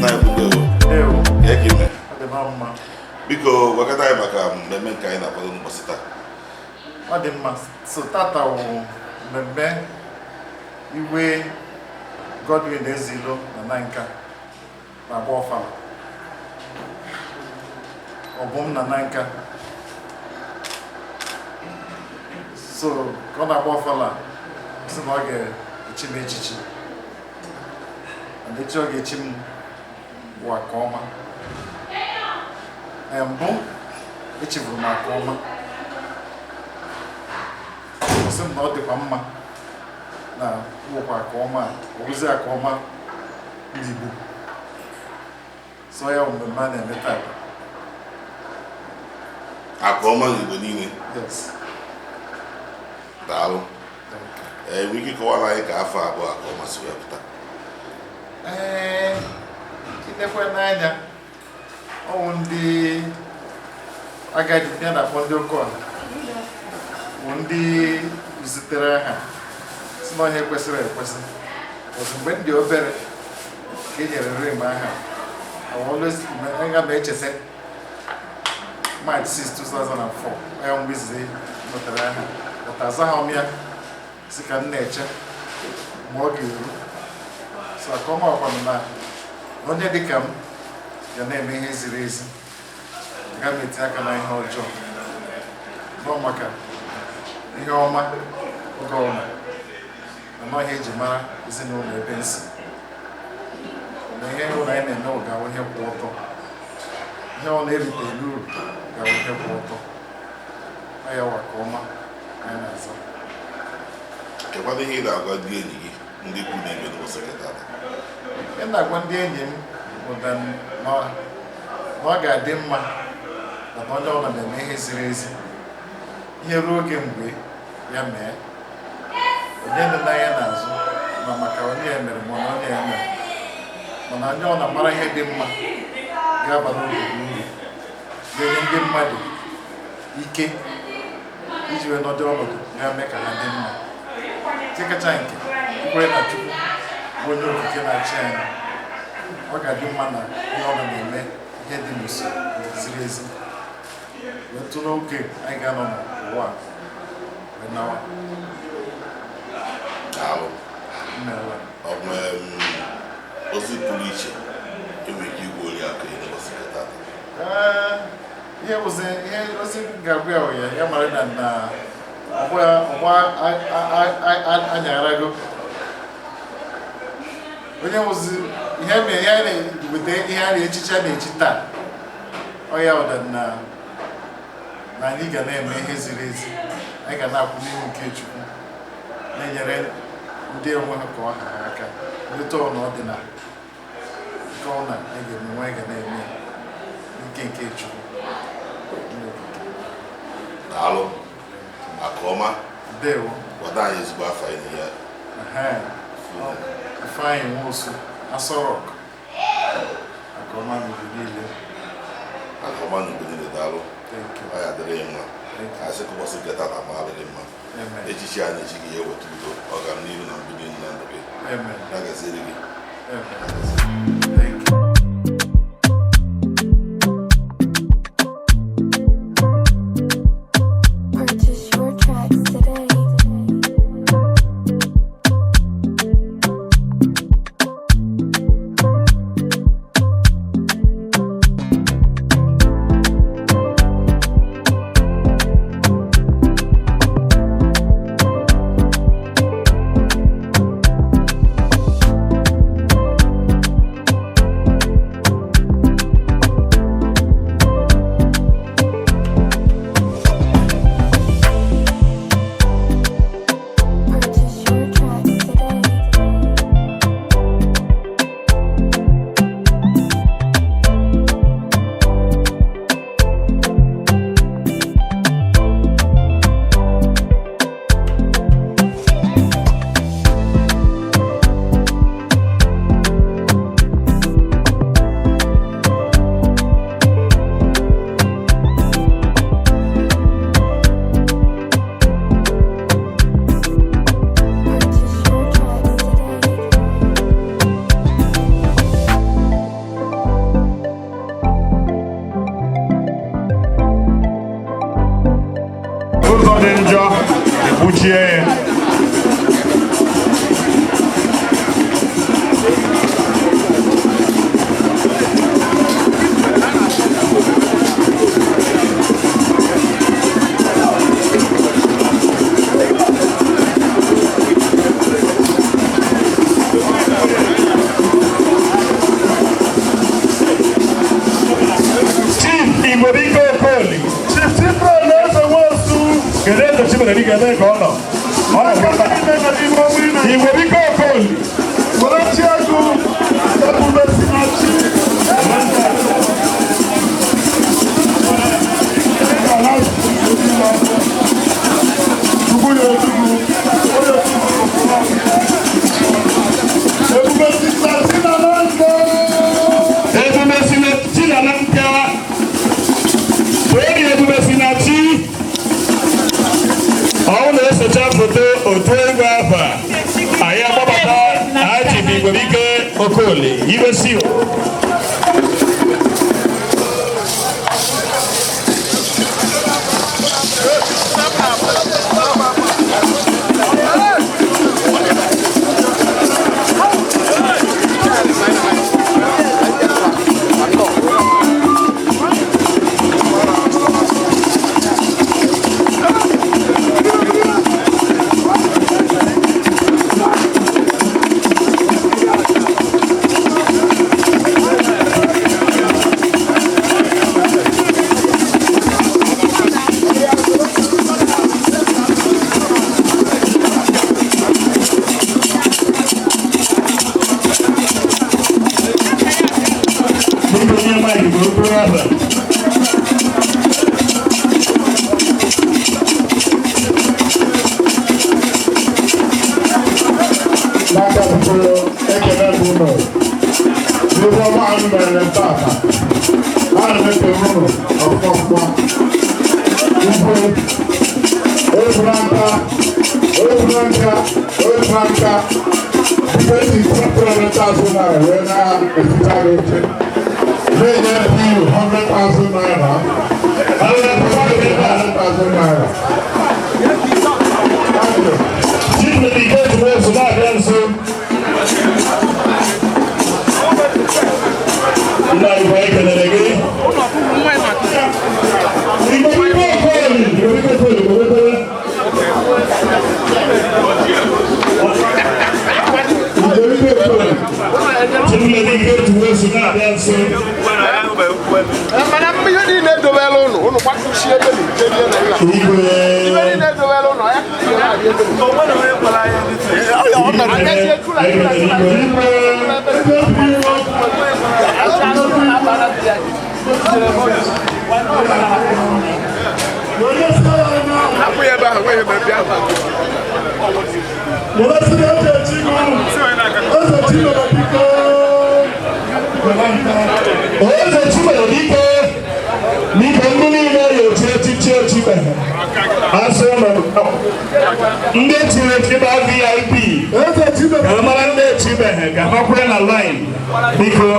Nna anyị bụ, ndewo. Ndewo. Kee ka ime? Ọ dị mma. Biko, gwakọta anyị maka mmemme nke anyị na-akwado n'ụbọchị taa. Ọ dị mma. So tata wụ mmemme Igwe Godwin Ezilo na Nanka na-agba ọfala. Ọbụm na Nanka. So ka ọ na-agba ọfala, sị na ọ ga-echi m echichi. And echi ọ ga-echi m bụ Akụọma. Ee, mbụ echiburu m Akụọma. Ọ sị m na ọ dịkwa mma na wụkwa Akụọma a, ọ bụzi Akụọma n'Igbo. So ya bụ mmemme a na-eme tata. Akụọma n'Igbo niile. Yes. Daalụ. Thank you. Ee, nwere ike ịkọwara anyị ka afọ abụọ Akụọma si wee pụta? Ee, ilekwa n'anya, ọwụ ndị agadi, ndị a na-akpọ ndị oke ọha, bụ ndị zitere aha si na ihe kwesịrị ekwesị. Ọzọ, mgbe m dị obere ka e nyere rim aha. I will always aga m echeta March 6, 2004, ya mgbe izizi nwetara aha, but azaghị m ya, si ka m na-eche mgbe ọ ga-eru. So Akụọma kwanụ na onye dịka m ga na-eme ihe ziri ezi, aga m etinye aka na ihe ọjọọ nọ, maka ihe ọma oge ọma na ihe eji mara ezinụlọ ebe nsi na ihe ụlọ anyị na-eme ga-awụ ihe kwụ ọtọ, ihe ọ na-erite n'uru ga-awụ ihe kwụ ọtọ. Ọ ya wa Akụọma anyị na-aza. Kekwana ihe ị na-agwa ndị enyi gị, ndị ikwu na ibe n'ụbọchị nke tata? Ihe na-agwa ndị enyi m bụ na na ọ ga-adị mma na onye ọbụla na-eme ihe ziri ezi. Ihe ruo oge mgbe ya mee, onye nọ n'anya n'azụ ma maka onye ya mere, mana onye ya mere, mana onye ọ na-amara ihe dị mma ga-abara obodo uru, ga-enye ndị mmadụ ike iji wee nọdụ ọnọdụ ga-eme ka ha dị mma, nke kacha nke ikwere na Chukwu bụ onye okike na-achị anyị. Ọ ga-adị mma na ihe ọ na-eme ihe dị n'usoro ziri ezi, wee tụ n'oge anyị ga-anọ n'ụwa a wee nawa. Daalụ. Mmeela. Ọ nwere ozi pụrụ iche enwere ike igwe oriakụ gị n'ụbọchị nke tata? Ee, ihe bụzi ihe ozi m ga-agwa ya bụ ya mara na ọgbọ ọgbọ anyarago onye bụzi ihe mere ya na-eweta ihe a na-echichi a na-echi taa. Ọ ya ụda na anyị ga na-eme ihe ziri ezi, anyị ga na-akwụ n'ihu nke Chukwu, na-enyere ndị onwe ha ka ọ ha aka nleta ọnụ ọ dị na nke ọ na anyị ga-eme nwa, anyị ga na-eme ya n'ike nke Chukwu, onye okike. Daalụ, Akụọma. Ndewo. Gwada anyị ezigbo afọ anyị na ya. Ehe. Ifeanyị Nwosu, Aso Rock, Akụọma n'Igbo niile. Akụọma n'Igbo niile, daalụ. Thank you. Ọ ya dịrị ya mma. Thank you. Asị ka ụbọchị nke tata maara gị mma. Amen. Echichi a na-echi gị ya eweta udo, ọganihu na mbido na ndụ gị. Amen. Ya gaziere gị. Amen. Ya gaziere. Thank you. Purchase your tracks today. Njọ ekpuchie ya. Chief Igwebike Okoli. Chief Cyprian Eze Nwosu. Kedu eze Chimerike, ebe ka ọ nọ? Ọ nọ ebe a. Igwebike Okoli. Were chi ego ebube si na chi. Chukwu ya Chukwu, onye Chukwu. Ebube si na chi na na nke. Ebube si na chi na na nka. Onye ebube si na chi. Ọ na-esecha foto otu egwu afa. Anyị agbabata Chief Igwebike Okoli. Ibe si o. Biko nye mic ka o kwuo afa. N'aka tupu ekele m unu n'ihu ọma anyị mere tata, ana m ekele unu ọfụma ọfụma. Ugwu Oburanka, Oburanka, Oburanka, biko eji ₦300,000 wee na-esita gị oche na-enye PU ₦100,000, ₦100,000. Thank you. Chief Lady Kate Nwosu na-abịa nso. Nna Igbo, ekelere gị. Igwebike Okoli, Igwebike Okoli, Igwebike. Igwebike Okoli. Chief Lady Kate Nwosu na-abịa nso. Mana ihe niile edobela ụnụ, ụnụ gbakụchi ebe na iterie na ya. Igwe. Ihe niile edobela ụnụ ya na-adị ebe na. Igwe. Hapụ ya ebe ahụ, nweghị ebe bịa. Eze Chimere, biko, biko, ndị niile ya echi echichi echibere. Asị ụlọ ndị echiri echi bụ VIP. Ka mara ndị echibeghị ka ha kwere na line. Biko.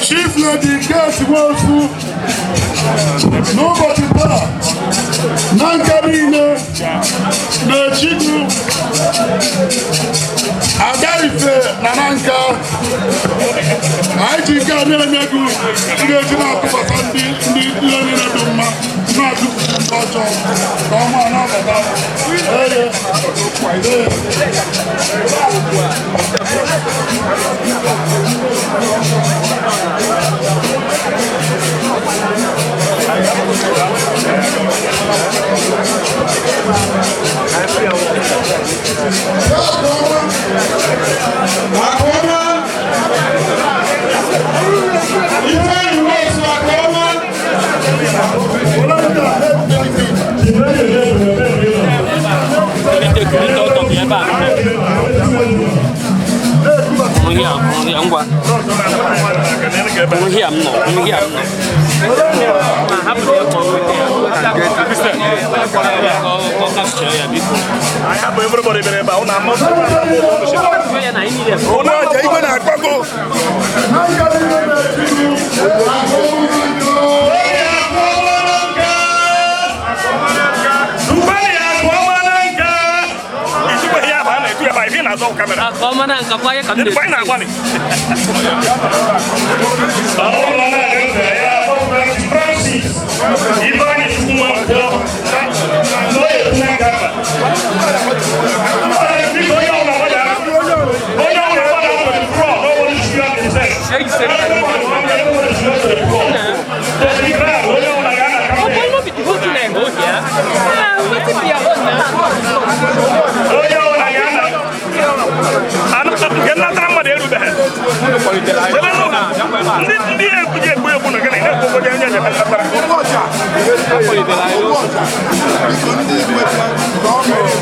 Chief Lady Kate Nwosu, n'ụbọchị taa na nka niile na-echigbu Ada Ife na na nka, anyị ji nke a na-enye gị ndị eji na-atụbata ndị ndị ihe niile dị mma, na-atụpụ ndị ọjọọ ka ọma na-abata. Eye, ee. Akụọma. Ifeanyi Nwosu, Akụọma. Kulite ọtọ bịa ebe a. Kwụrụ here, kwụrụ here, ngwa. Kwụrụ here m nọ, kwụrụ here m nọ. Ma hapụ ya ka ọ nweta ya. Ka ọ capture ya, biko. Ya na anyị niile. Igwe na-akpọgo. Ka ọ mara nka kwa ya ka m na-esi. Oh, boy, no be the whole thing I go here. Ah, wetin be your own now? Biko, ndị igwe ka ọ mere.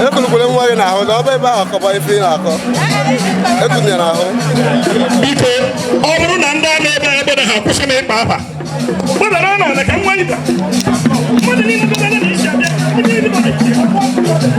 Ekulukwere nwa gị n'ahụ na ọba ebe ahụ akọba ife ị na-akọ ekunye n'ahụ. Biko, ọ bụrụ na ndị a na-ebe ebe na ha kwụsị m ịkpa afa gbadara n'ala ka nwa ịba mmadụ niile bịara na isi abịa ndị ndị.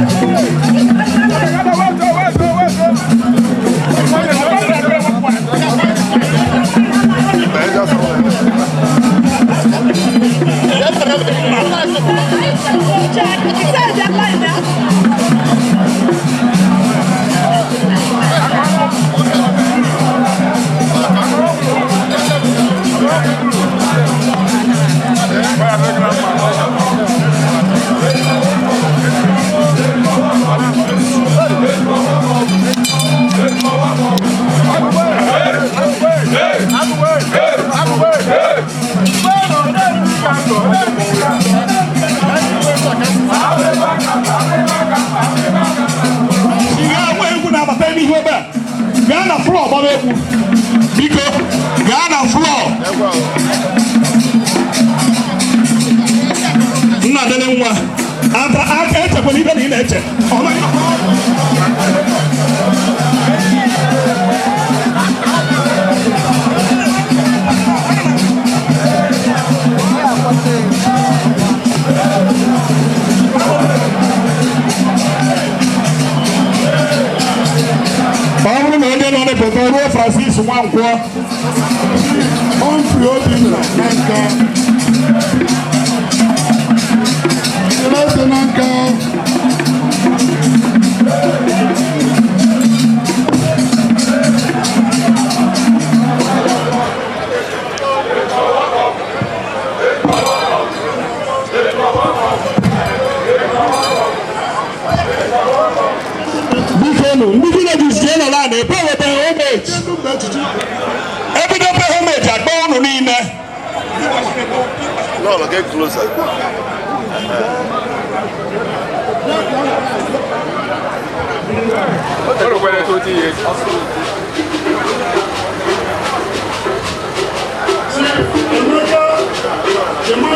Ị ga-agba egwu na-abata n'ihu ebe a, gaa na floor gbaba egwu. Biko, gaa na floor. Nna dịrị nwa ata aka, echekwala ibe na ị na-eche. Ọ naghị. Ọ bụrụ na onye nọ n'epụta ruo Francis Nwankwọ. Humphrey Obinna na nka. Ese na nka. Biko nụ, ndị villages ji nọ na ebe ewebe homage, ebido pe homage, akpọ ụnụ niile. No, get closer.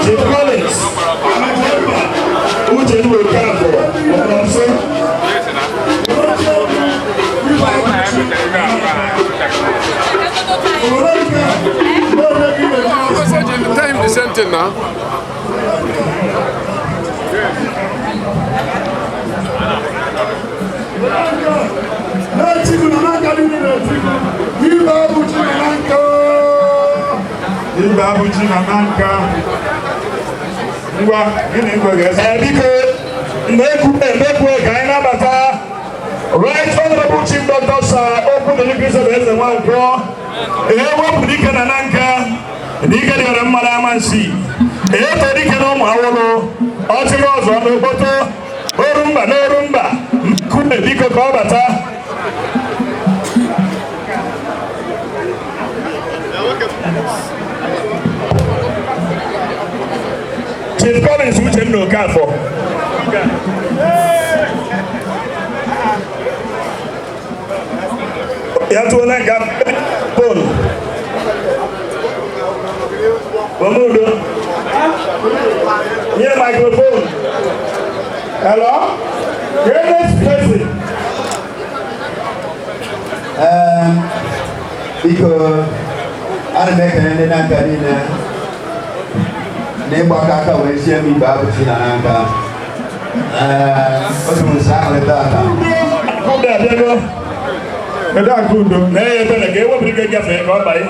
Chief Collins Uchendu Okafor Ọmọsọ. Tell him the same thing now. Ibe abụchi na Nanka. Ngwa, gịnị nkwe ga-ese? Ee, biko, mgbe ka anyị nabata Right Honorable Chief Dr. Sir Okwudili Christopher Eze Nwankwọ. Ee, wepụ dike na Nanka, dike dịara mmadụ amansi. Ee, to dike na ụmụ awụlụ, ọchịrị ọzọ n'okpoto, orumba n'orumba, nkume biko ka ọ bata. Chief Collins Uchenna Okafor. Ya tụọla nga pol. Omudo. Nye microphone. Hello? Greatest person. Biko, ana m ekele ndị Nanka niile na ịgbakọ aka wee sie m ibe abụchi na Nanka. Ee, obi m sọ aṅụrị tata. Akudo abịago. Kedu Akudo? Na-enye ebere ka ewepụrụ ike gafee ka ọ banye.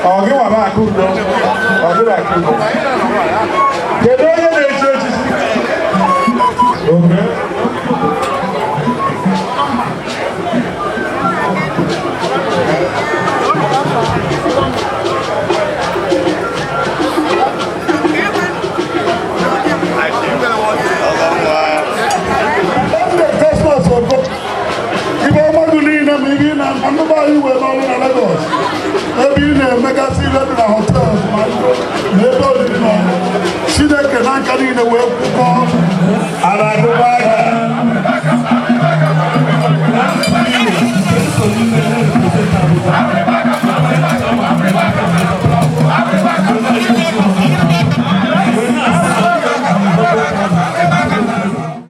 Ọ gị nwa m Akudo? Ọ gị bụ Akudo? Kedu onye na-echi echichi? Okay. Ibe ọgbagụ niile ma ihe na ndụba anyị wee n'ọrụ na Lagos ebe ị na-emegasị ihe dị na hotels ma na ebe oriri na ọṅụṅụ Chineke na nka niile wee kwụkọ A na-akụkọ aka.